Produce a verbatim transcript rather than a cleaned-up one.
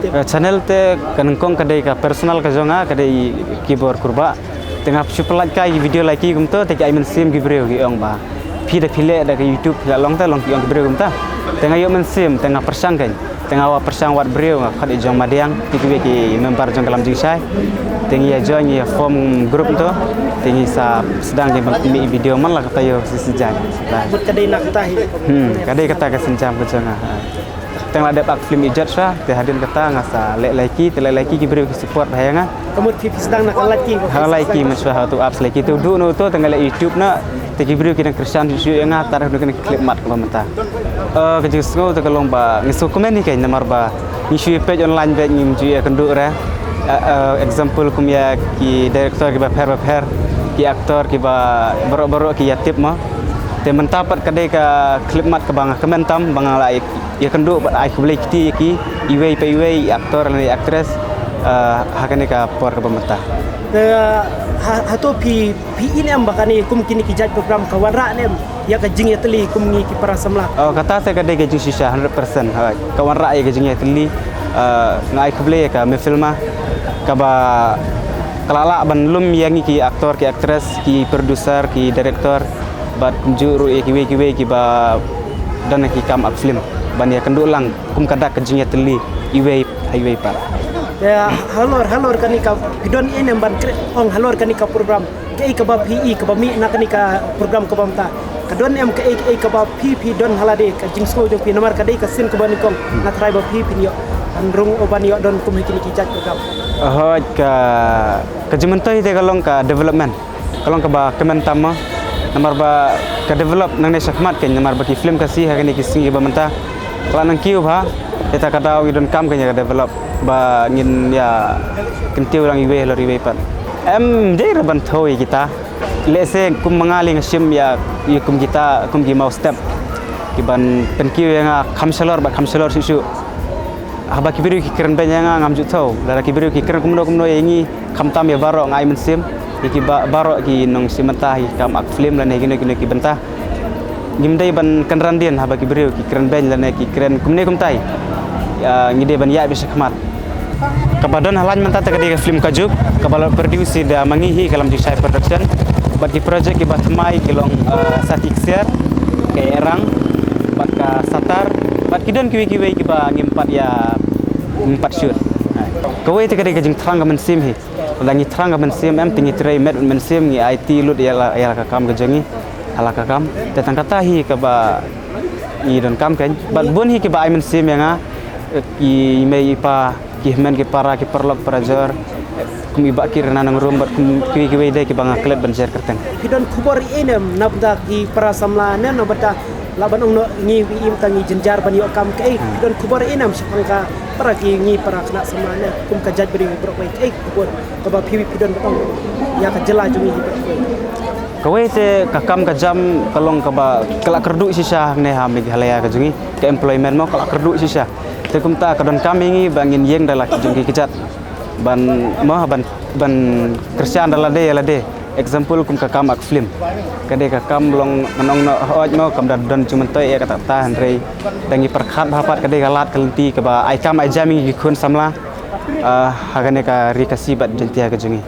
Eh, channel te ka nyngkong ka dei ka personal ka jong nga, ka dei Kibor Kurbah. Te nga shu pynlait kai ki video lait ki kumto, te ki ai mynsiem ki briew ki ong ba phi da phi leh da ka YouTube phi la long te long ki ong ki briew kumta. Te nga ïoh mynsiem, te nga pyrshang kein. Te nga wa pyrshang wat briew nga khot i jong madiang, ki kiwei ki member jong ka Lam Jingshai. Te ngi ïa join ngi ïa form group to. Te ngi sa sdang ngi ban mih video man la kata ïoh si si jai. Mut ka dei na kata hi. Hmm, ka dei kata ka sienjam ka jong nga. Te nga la dep ak film i jot sha, te hadien kata nga sa leh lait ki, te leh lait ki ki briew ki support bha ïa nga. Ka mut phi phi sdang na ka lait ki. Ha lait ki mynshuwa ha tu apps lait ki tu du no to te nga leh YouTube na, te ki briew ki dang kyrshan shu shu ïa nga, tar du ki dang clip mat kaba mynta. Eh, ka jingsngew te ka long ba ngi sngewkmen hi kein namar ba ngi shu ïa peit online beit ngim ju ïa kynduh re. Eh, eh, example kum ïa ki director kiba pher ba pher, ki actor kiba baroh baroh ki ïa tip ma. Te mynta pat ka dei ka clip mat kaba nga kmen tam ba nga la ïa kynduh bad ai khublei kti ïa ki iwei pa iwei, i actor lane i actress, eh, ha kane ka por kaba mynta. Te ha, hato phi phi i ne em ba kane kum kine ki jait program ka wanrah ne em ïa ka jingïatylli kum ngi ki para samla? Oh, kata te ka dei ka jingshisha hundred percent. Ha, ka wanrah ïa ka jingïatylli, eh, nga ai khublei ïa ka Mifilma kaba ka la lah ban lum ïa ngi ki actor, ki actress, ki producer, ki director, bad kumjuh ruh ïa kiwei kiwei kiba don ha ki kam ak film ban ïa kynduh lang kum ka dak ka jingïatylli iwei ha iwei pat. Te halor halor kane ka phi don i ne em ban kre ong halor kane ka program, kaei kaba phi i kaba mih na kane ka program kaba mynta? Ka don em kaei kaei kaba phi phi don ha lade ka jingsngew jong phi namar ka dei ka sien kaba nyngkong, nga tharai ba phi phin ïoh ban rung o ban ïoh don kum hi kine ki jait program? Hooid, ka ka jingmyntoi te ka long ka development, ka long kaba kmen tam ma. Namar ba ka develop nangne shakhmat kein namar ba ki film Khasi ha kine ki sngi ba mynta ka la nang kiew bha. Te ta ka daw ngi donkam kein ïa ka develop ba ngin ïa kyntiew lang iwei halor iwei pat. Em dei re ban thaw ïa kita. Lehse kum ma nga lei nga shim ïa, ïa kum kita, kum ki mawstep ki ban pynkiew ïa nga kham shalor bad kham shalor shuh shuh. Haba ki briew ki kren beiñ ïa nga ngam ju thaw, lada ki briew ki kren kumno kumno ïa ngi, khamtam ïa baroh nga ai mynsiem ïa ki ba-, baroh ki nongshim bynta ha ki kam ak film lane kino kino ki bynta. Ngim dei ban kynran dien haba ki briew ki kren beiñ lane ki kren kumne kumtai. Ïa, ngi dei ban ïaid beit shakhmat. Kaba don ha line mynta te ka dei ka film Kajuk kaba la produce da ma ngi hi ka Lam Jingshai Production. Bad ki project kiba thymmai ki long, eh, Sati Ksiar, Ka Erang, bad ka Satar, bad ki don kiwei kiwei kiba ngim pat ïa, ngim pat shoot. Kawei te ka dei ka jingthrang ka mynsiem hi. Lada ngi thrang ka mynsiem em te ngi trei met mynsiem ngi aiti lut ïa la, ïa la ka kam ka jong ngi. Ha la ka kam. Te tang kata hi kaba ngi donkam kein. Bad bun hi kiba ai mynsiem ïa nga, eh, ki mei i pa, ki hynmen ki para, ki paralok parajor, kum i Bah Kirna Nongrum bad kum kiwei kiwei de kiba nga klet ban jer kyrteng. Phi don khubor ïa i ne em na bynta ki para samla ne na bynta lah ban ong noh ngi wi im ta ngi jynjar ban ïoh kam kaei? Phi don khubor ïa i ne em shaphang ka para ki ngi para khynnah samla ne kum ka jaitbynriew baroh kawei, kaei ka khubor kaba phi phi don ban ong ïa ka jylla jong ngi baroh kawei? Kawei te ka kam ka jam ka long kaba ka la kyrduh shisha hangne ha Meghalaya ka jong ngi, ka employment mo ka la kyrduh shisha. Te kumta ka donkam ïa ngi ba ngin ïeng da la ki jong ki kjat ban mo ban, ban kyrshan da lade ïa lade. Example kum ka kam ak film. Ka dei ka kam long ngan ong noh hooid mo kam da don jingmyntoi ïa kata kata hynrei da ngi pyrkhat bha pat ka dei ka lad ka lynti kaba ai kam ai jam ïa ngi ki khun samla, ah, ha kane ka ri Khasi bad Jaintia ka jong ngi.